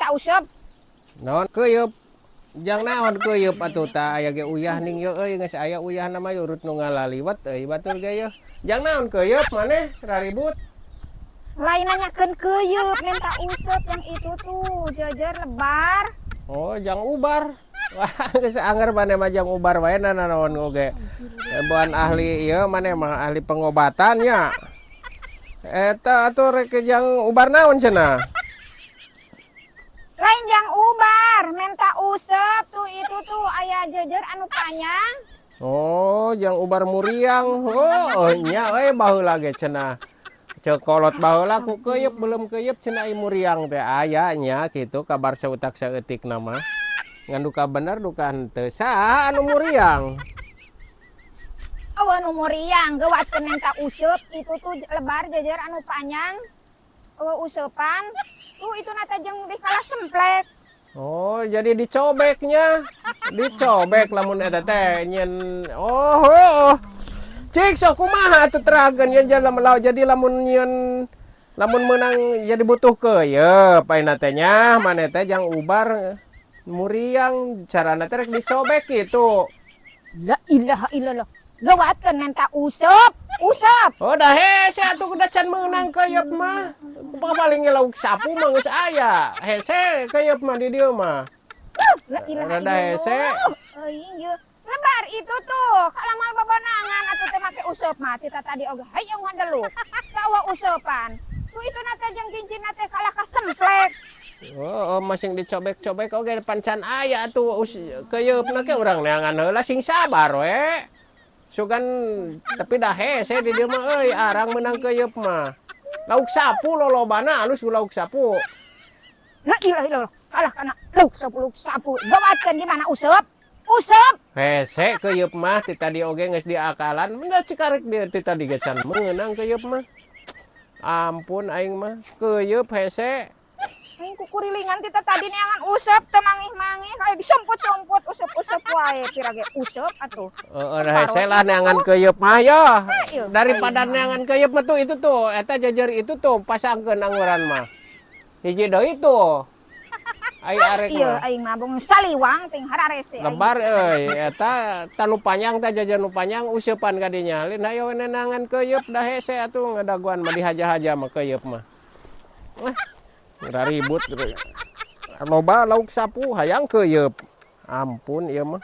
Menta useup. Naon keuyeup? Jang naon keuyeup atuh tah, aya ge uyah ning yeuh euy, geus aya uyahna mah, urut nu ngalaliwet euy batur ge yeuh. Jang naon keuyeup maneh raribut? Lain nanyakeun keuyeup, minta useup yang itu tuh, jejer lebar. Oh, jang ubar. Wah, geus anger maneh mah jang ubar wae nanaon oge. Buan ahli ieu maneh mah, ahli pengobatan nya. Eta atuh rek jang ubar naon cenah? Lain jang ubar, minta useup tuh, itu tuh aya jejer anu panjang. Oh, jang ubar muriang. Oh, nya euy, baheula ge cenah. Ceuk kolot baheula ku keuyeup belum keuyeup cenah ai muriang teh aya nya kitu kabar sautak saeutik mah. Ngan duka bener duka henteu. Saha anu muriang? Oh, anu muriang, geuwatkeun minta useup itu tuh lebar jejer anu panjang. Oh, useupan. Tuh itu na teh jeung di kalah semplek. Oh, jadi dicobeknya. Dicobek lamun eta teh nyeun. Oh. Cik sok kumaha atuh terageun nya jalan melau, jadi lamun nyieun, lamun meunang jadi butuh keuyeup ayeuna teh nya, maneh teh jang ubar muriang, carana teh rek dicobek gitu. La ilaha illallah. Geuwatkeun minta useup, useup. Oh, dah hese atuh, udah can meunang keuyeup mah. Kumaha paling lauk sapu mah geus aya. Hese keuyeup mah di dieu mah. La ilaha Rada hese. illallah. Euy, ieu. Lebar itu tuh, kalamal babanangan atuh teh make useup mah tita tadi oge hayang ngadeluk. Tawa useupan. Tuh itu na teh jeung cincin teh kalah ka semplek. Oh, masing dicobek-cobek oge pan can aya atuh keuyeup ke urang neangan heula, sing sabar we. Sugan tapi dah hese di dieu mah euy, arang meunang keuyeup mah. Lauk sapu lolobana, alus ku lauk sapu. La ilaha illallah. Kalah kana lauk sapu, lauk sapu. Gawatkeun gimana useup? Useup. Hese keuyeup mah, ti tadi oge geus diakalan, da cikarek dia ti tadi ge can meunang keuyeup mah. Ampun aing mah, keuyeup hese. Aing kukurilingan ti tadi neangan useup teu mangih-mangih, kayak disumput-sumput useup-useup wae, pira ge useup atuh. Heeh, dah hese lah neangan keuyeup mah yo. Ieu. Daripada neangan keuyeup mah tuh itu tuh, eta jejer itu tuh pasangkeun angguran mah. Hiji deui tuh. Ai arek Iya, mah. Aing mah bung saliwang ting hararese aing. Lebar euy, eta tanu panjang teh, jajan nu panjang useupan ka dinya. Lain hayo neangan keuyeup, dah hese atuh ngadaguan mah, dihaja-haja mah keuyeup mah. Ah, raribut. Loba lauk sapu hayang keuyeup. Ampun ieu mah.